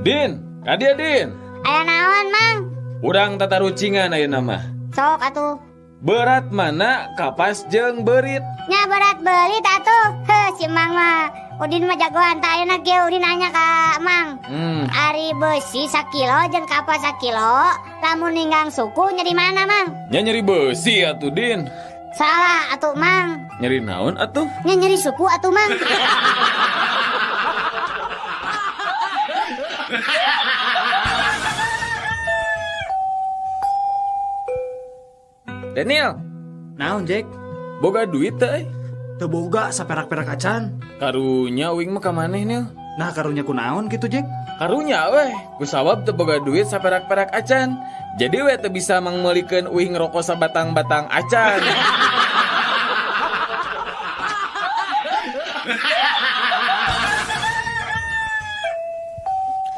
Din, ka dieu, Din. Aya naon, Mang? Urang tatarucingan ayeuna mah. Sok atuh. Berat mana kapas jeung beurit? Nya berat beurit atuh. Heh, si Mang mah. Udin mah jagoan, tah ayeuna ge Udin nanya ka Mang. Ari besi sakilo jeung kapas sakilo, lamun ninggang suku nyeri mana, Mang? Nya nyeri besi atuh, Din. Salah atuh, Mang. Nyeri naon atuh? Nya nyeri suku atuh, Mang. Daniel, Naon, Jack? Boga duit teh? Teu boga saperak-perak acan. Karunya uing mah ka maneh, Nil. Nah, karunya kunaon gitu, Jack? Karunya weh, kusabab teu boga duit saperak-perak acan. Jadi we teu bisa mangmeulikeun uing rokok sabatang-batang acan.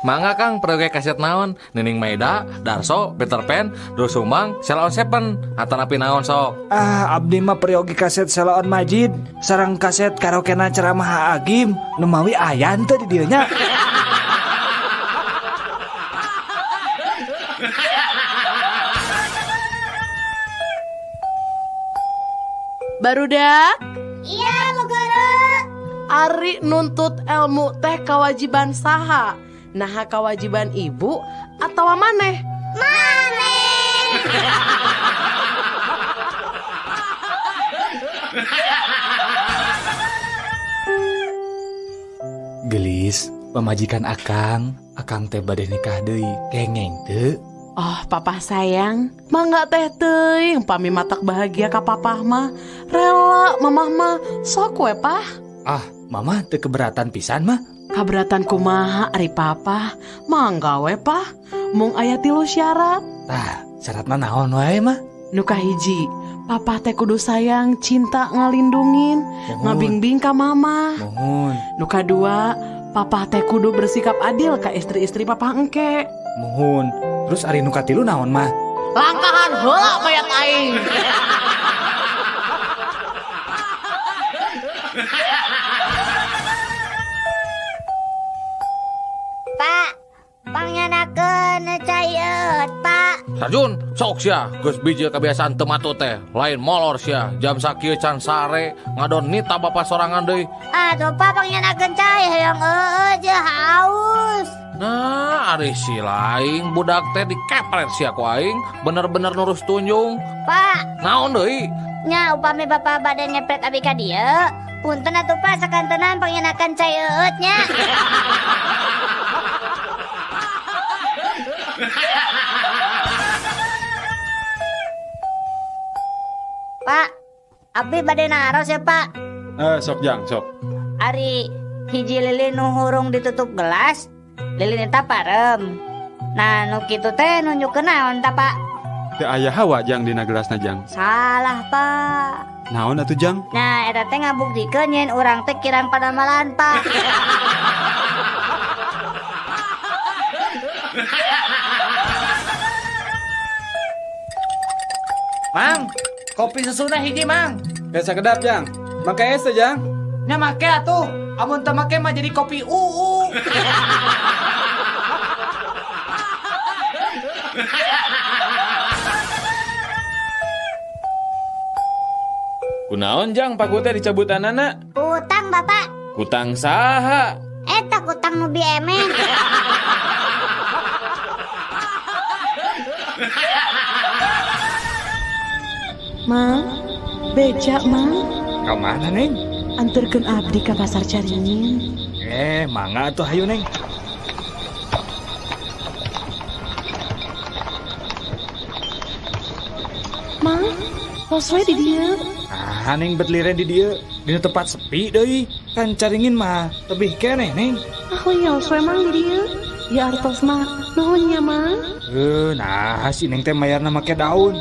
Mangga Kang, proyek kaset naon? Nining Meida, Darso, Peter Pan, Doel Sumbang, Sheila on 7, atanapi naon sok? Ah, abdi mah peryogi kaset Sheila on Majid, sareng kaset karaokena ceramah Agim, nu mawi aya teu di dieu nya. Barudak. Iya, Bu Guru. Ari nuntut ilmu teh kewajiban saha? Nah, kewajiban ibu atau maneh? Maneh. Gelis, pamajikan Akang, Akang teh bade nikah deui, kengeng teu? Oh, papa sayang, mangga teh teuing pami matak bahagia ka papah mah. Rela mamah mah, sok we pah. Ah, mama teu keberatan pisan mah. Kaberatan kumaha ari papa? Mangga we pah. Mung aya 3 syarat. Tah, syaratna naon wae mah? Nu kahiji, papa teh kudu sayang, cinta ngalindungin, Mohon. Ngabingbing ka mama. Mohon. Nu kadua, papa teh kudu bersikap adil ka istri-istri papa engke. Mohon. Terus ari nu katilu naon mah? Langkahan heula mayat aing. Pak, pangyanakeun cai eueut, Pak. Sarjun, sok sia, geus bijil kebiasaan teu matut teh. Lain molor sia, jam sakieu can sare, ngadon nita bapa sorangan deui. Aduh, Pak, pangyanakeun cai hoyong eueut jeung haus. Nah, ari si laing budak teh dikepret sia ku aing, bener-bener nurus tunjung. Pak. Naon deui? Nya upami bapa bade ngepret abi ka dieu, punten atuh Pak sakantenan pangyanakeun cai eueut nya. Pak, abdi bade naros ya, Pak. Sok jang, sok. Ari hiji lilin nu hurung ditutup gelas, lilin eta parem. Nah, nu kitu teh nunjukkeun naon ta, Pak? Teu aya hawa jang dina gelasna jang. Salah, Pak. Naon atuh jang? Nah, eta teh ngabuktikeun yen urang teh kirang padamalan, Pak. Mang, kopi susuna hiji, Mang. Biasa kedap, Jang. Make es teh, Jang. Nya make atuh. Amun teu make mah jadi kopi UU. Kunaon, Jang, paku teh dicabutanana? Kutang, Bapak. Kutang saha? Eta kutang nu biemen. Mang, beca, Mang. Ka mana, Neng? Anterkeun abdi ka pasar Caringin. Mangga atuh hayu, Neng. Mang, tos we di dieu. Ah, Neng bet liren di dieu. Dina tempat sepi deui. Kan Caringin mah tebih keneh, Neng. Ah, wios we Mang di dieu. Ya artosna, nuhun nya, Mang. Nah, si Neng teh mayarna make daun.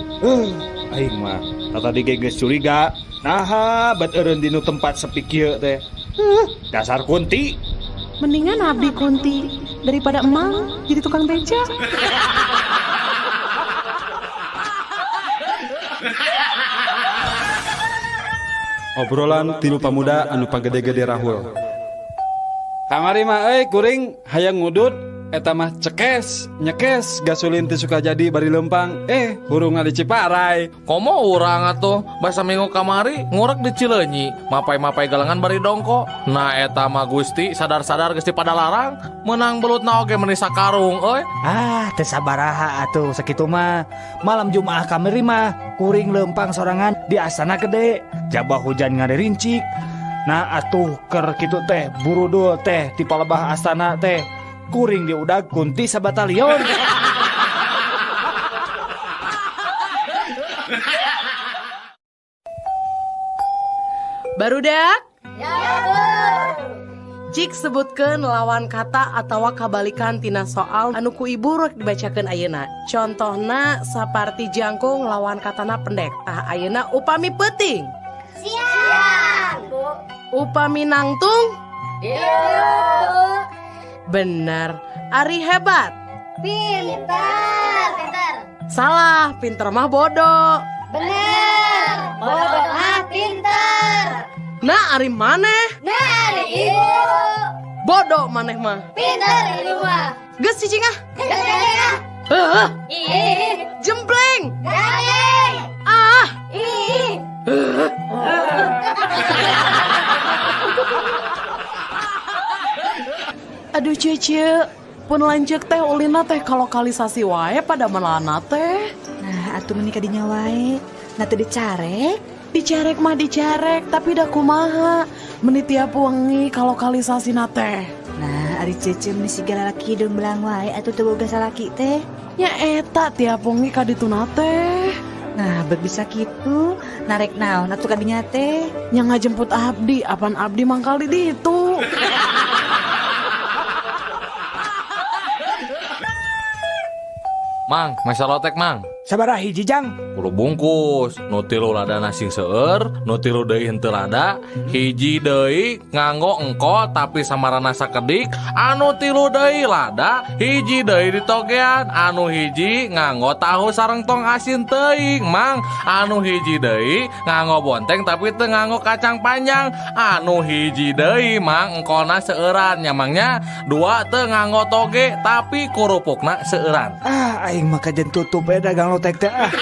Aing mah tadi ge geus curiga. Naha bet eureun dinu tempat sepi kieu teh. Dasar kunti. Mendingan abdi kunti daripada emang jadi tukang beca. Obrolan tilu pamuda anu pagede-gede rahul. Kamari mah euy kuring hayang ngudut. Eta mah cekes, nyekes, gasolin teh suka jadi bari lempang. Hurungna di Ciparai. Komo urang atuh, basa minggu kamari ngurek di Cileunyi, mapai-mapai galengan bari dongko. Nah eta mah Gusti sadar-sadar geus dipadalarang, menang belutna oge meuni sakarung euy. Ah, teu sabaraha atuh sakitu mah. Malam Jumaah kamari mah kuring lempang sorangan di Astana Gede, jabah hujan ngaririncik. Nah atuh keur kitu teh burudul teh di palebah astana teh. Kuring diudag kunti sabatalion. Barudak? Ya, Bu. Jik sebutkeun lawan kata atawa kabalikan tina soal anu ku ibu rek dibacakeun ayeuna. Contohna saparti jangkung lawan katana pendek. Tah ayeuna upami peuting. Siap, Bu. Upami nangtung? Iya, Bu. Bener. Ari hebat. Pinter. Pinter. Salah, pinter mah bodoh. Bener. Bodoh mah pinter. Nah, ari maneh? Nah, ari ibu. Bodoh maneh mah. Pinter ibu mah. Geus cicing ah. Geus cicing ah. Heuh. Ih. Jempleng. Garing. Ah. Ih. Aduh cece, pun lanjut teh ulina teh kalokalisasi wae pada melana teh. Nah, atuh meuni kadinya wae. Nah teu dicarek. Dicarek mah dicarek, tapi da kumaha. Meuni tiap wengi kalokalisasina teh. Nah, ari cece meuni siga lalaki hideung belang wae atuh teu boga salaki teh. Nya eta tiap wengi kadituna teh. Nah, bet bisa kitu, narek naon atuh kadinya teh. Nya ngajemput abdi, apan abdi mangkal di ditu. Mang, masa lotek mang. Sabaraha hiji jang? 10 bungkus, nu tilu ladana sing seueur, nu tilu deui henteu lada, hiji deui nganggo engkol tapi samarana sakedik, anu tilu deui lada, hiji deui ditogean, anu hiji nganggo tahu sareng tong asin teuing, Mang, anu hiji deui nganggo bonteng tapi teu nganggo kacang panjang, anu hiji deui Mang engkolna seueuran nya Mangnya, dua teu nganggo toge tapi kurupukna seueuran. Ah, aing mah kajen tutup we dagang lotek teh ah.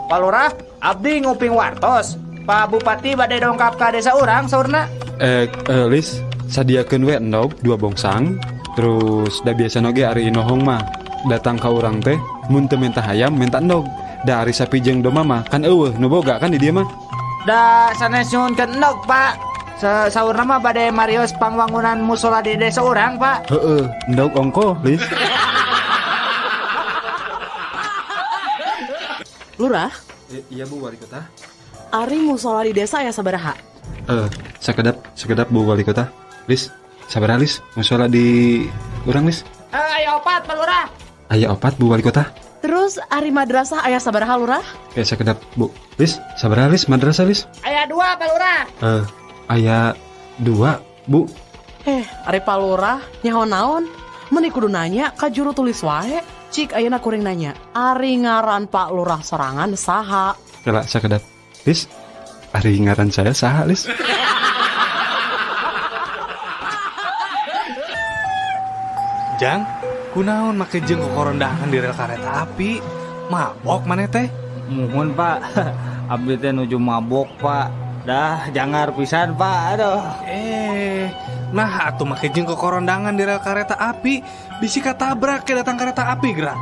Pak Lurah, abdi nguping wartos. Pak Bupati bade dongkap ka desa urang saurna. Lis, sadiakeun we endog 2 bongsang. Terus da biasa oge ari inohong mah datang ka urang teh mun teu minta hayam minta endog. Da ari sapi jeung domba mah kan eueuh nu boga kan di dieu mah. Da sanes nyuhunkeun endog, Pak. Saurna mah bade marios pangwangunan musola di desa urang, Pak. Heeh, endog ongko, Lis. Lurah? Iya Bu Wali Kota. Ari musola di desa aya sabaraha? Sakedap Bu Wali Kota. Lis, sabaraha Lis? Musola di urang Lis? Aya opat Pak Lurah. Aya opat Bu Wali Kota. Terus ari madrasah aya sabaraha Lurah? Kayak sakedap Bu. Lis, sabaraha Lis madrasah Lis? Aya 2 Pak Lurah. Aya 2 Bu. Ari Pak Lurah nyaho naon? Meuni kudu nanya ka juru tulis wae. Cik ayeuna kuring nanya, ari ngaran Pak Lurah sorangan saha? Kela sakedap. Lis, ari ngaran saya saha, Lis? Jang, kunaon make jeung kokorondahan di rel kareta api? Mabok maneh teh? Muhun, Pak. Abdi teh nuju mabok, Pak. Dah jangar pisan, Pak. Aduh. Nah atuh make jeung kokorondangan di rel kareta api, bisi katabrak ke datang kereta api gerak.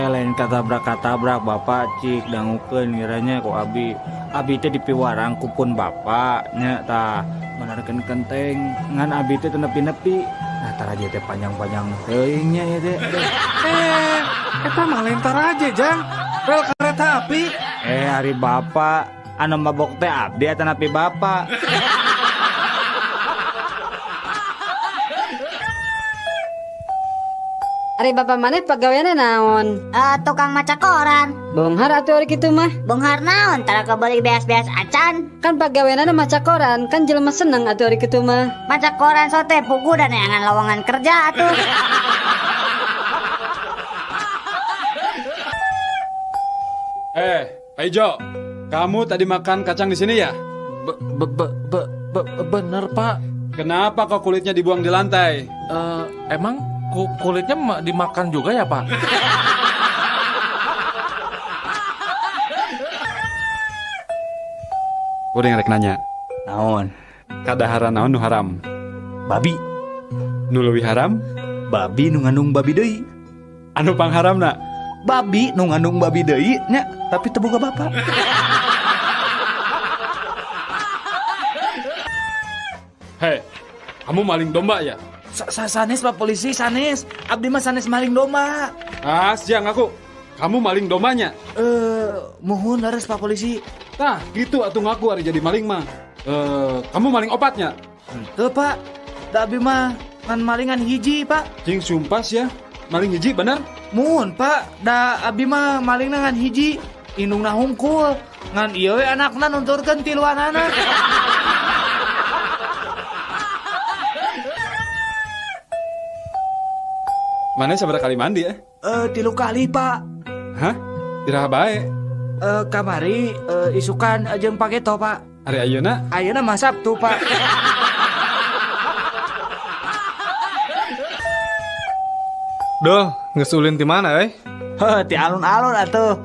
Lain katabrak-katabrak Bapak cik dangukeun ngiranya ku abi. Abi teh dipiwarang ku pun bapak nya tah manarkeun kenteng ngan abi teh teu nepi-nepi. Nah taraje teh panjang-panjang teuing nya ieu teh. Eta mah lain taraje jang. Rel kereta api. Ari bapak anu mabok teh abdi atanapi bapak. Ari bapak maneh pagaweanna naon? Tukang maca koran. Bonghar atuh ari kitu mah. Bonghar naon? Tara kabeli beas-beas acan. Kan pagaweanna maca koran, kan jelema seneng atuh ari kitu mah. Maca koran sote pugu dan neangan lowongan kerja atuh. Pak Ijo, kamu tadi makan kacang di sini ya? Bener, Pak. Kenapa kok kulitnya dibuang di lantai? Emang kulitnya dimakan juga ya, Pak? Udah ngerek nanya. Naon? Kadaharan naon nu haram? Babi. Nu leuwih haram? Babi nu ngandung babi deui. Anu pangharamna? Babi nu ngandung babi deui nya, tapi teu boga bapak. Hei, kamu maling domba ya? Sanes Pak Polisi, sanes. Abdi mah sanes maling domba. Ah, siang aku. Kamu maling dombanya? Muhun leres Pak Polisi. Tah, gitu atuh ngaku ari jadi maling mah. Kamu maling opatnya? Henteu, Pak. Da abdi mah ngan malingan hiji, Pak. Cing sumpah ya, maling hiji bener? Muhun, Pak. Da abdi mah malingna ngan hiji, indungna hungkul. Ngan ieu we anakna nunturkeun tiluanana. Mana sabaraha kali mandi ya? 3 kali, Pak. Hah? Iraha bae? Kamari isukan jeung pageto, Pak. Ari ayeuna? Ayeuna mah Sabtu, Pak. Duh, geus ulin ti mana euy? Heuh, ti alun-alun atuh.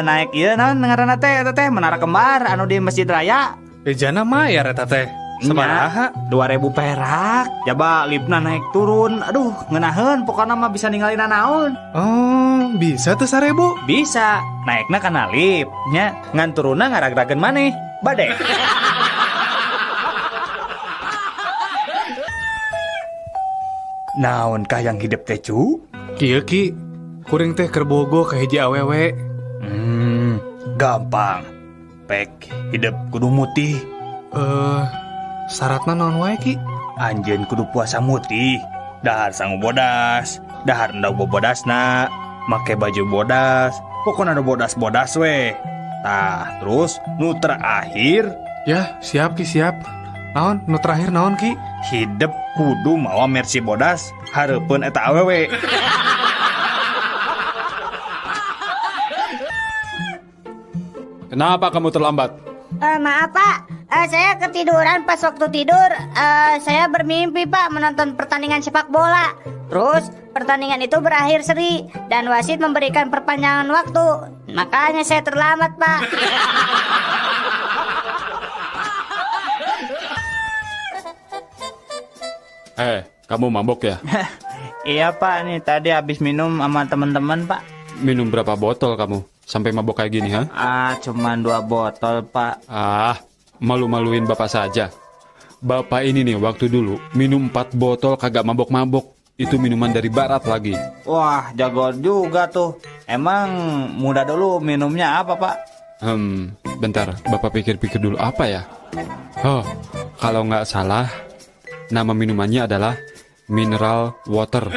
Naik ieu naon ngaranna teh eta teh Menara Kembar anu di Masjid Raya. Ejana mayar eta teh. Sabaraha? 2000 perak. Jaba lipna naik turun. Aduh, ngeunaheun pokona mah bisa ningalina naon. Oh, bisa tuh 1000? Bisa. Naikna kana lip nya, ngan turunna ngaragrageun maneh. Bade. Naon kah yang hidup teh, cu? Kieu ki, kuring teh keur bogo ka hiji awewe. Gampang. Pek hidup kudu mutih. Syaratna naon wae ki? Anjeun kudu puasa mutih, dahar sangu bodas, dahar endog bobodasna, make baju bodas, pokona nu bodas-bodas we. Tah, terus nu terakhir. Ya, siap ki, siap. Naon nu terakhir naon ki? Hidup kudu mawa Mercy bodas hareupeun eta awewe. Kenapa kamu terlambat? Maaf Pak, saya ketiduran pas waktu tidur. Saya bermimpi Pak menonton pertandingan sepak bola. Terus pertandingan itu berakhir seri dan wasit memberikan perpanjangan waktu. Makanya saya terlambat Pak. Kamu mabok ya? Iya Pak, nih tadi habis minum sama teman-teman Pak. Minum berapa botol kamu? Sampai mabok kayak gini, ha? Ah, cuman 2 botol, Pak. Ah, malu-maluin Bapak saja. Bapak ini nih waktu dulu minum 4 botol kagak mabok-mabok. Itu minuman dari barat lagi. Wah, jago juga tuh. Emang muda dulu minumnya apa, Pak? Bentar, Bapak pikir-pikir dulu apa ya? Oh, kalau nggak salah, nama minumannya adalah mineral water.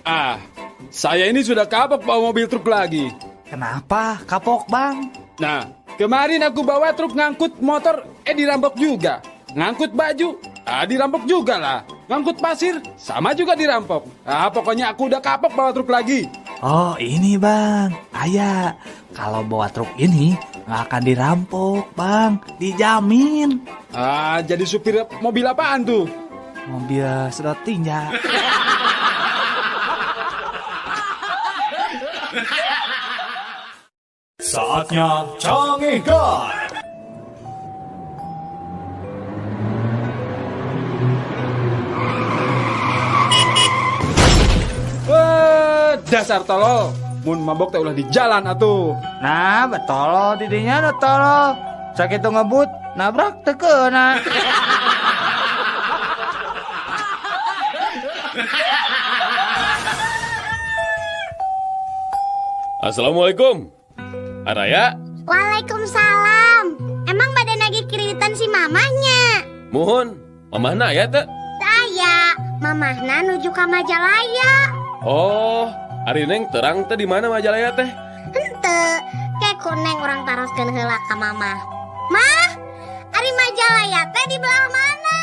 Ah, saya ini sudah kapok bawa mobil truk lagi. Kenapa kapok, Bang? Nah, kemarin aku bawa truk ngangkut motor, dirampok juga. Ngangkut baju, dirampok juga lah. Ngangkut pasir, sama juga dirampok. Ah, pokoknya aku udah kapok bawa truk lagi. Oh, ini Bang. Ayah, kalau bawa truk ini nggak akan dirampok, Bang. Dijamin. Ah, jadi supir mobil apaan tuh? Mobil sedot tinja. Saatnya Canggihkan. Wah, dasar tolol. Mun mabok teh ulah di jalan atuh. Nah, betul didinya nu tolol. Sakitu ngebut, nabrak teu keuna. Assalamualaikum. Araya. Waalaikumsalam. Emang badan lagi kreditan si mamahnya? Muhun, mamahna aya teu? Saya, mamahna nuju ka Majalaya. Oh, ari Neng terang teh di mana Majalaya teh? Henteu, ke ku Neng urang taroskeun heula ka mamah. Mah, ari Majalaya teh di belah mana?